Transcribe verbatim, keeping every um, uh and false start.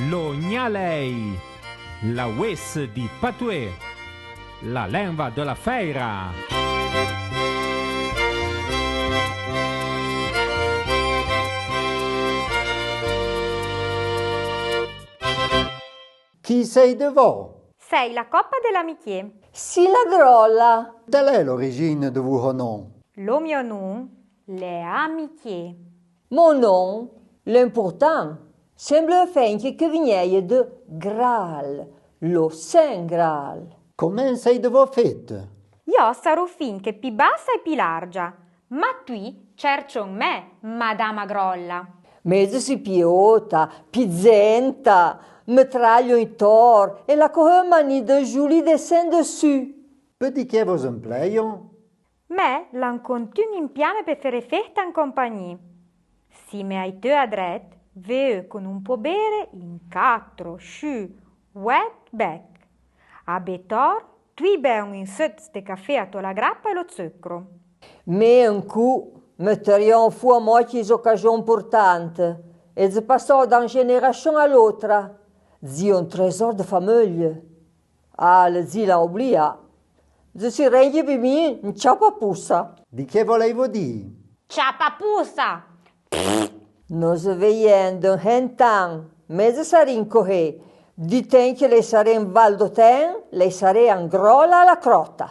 Lo gnalèi, la vouése di patoué, la lenva de la fèira. Qui sèi-de vo? Sèi la coppa de l'amitié. Si la grolla. Quelle est l'origine de vouho non? Lo mio non l'è Amitié. Mon non l'è important. Semble fenque que vignèye de Graal, lo Sen Graal. Comen sèi-de vo féte? Io saró finque pi bassa e pi largia, ma tui cerchon mè, madama grolla. Mé dze si pi ota, pi dzenta, me traglio intor e la coheu mani de joli desen dessu. Pe di que vos emplèion? Mè l'an contun impiame pe fére féta in compagnie. Si mè ai teu adret, veu que non po bére in catro, chu, ouet bec. A Bétor, tui beon in seut de café a to la grappa e lo tseucro. Mé un cou me terion fua mocchi z'ocajon importante, e dze passò d'an générachon a l'otra, dze un trésor de fameuille. Ah, le dzi l'a oublià. Dze si renghi pe mi un tchapapoussa. Di que volèivo di? Tchapapoussa! Nos veyèn deun hent an, mé dze sarì in cohé. Di ten que lèi saré in Val d'Oten, lèi saré an grolla a la crota.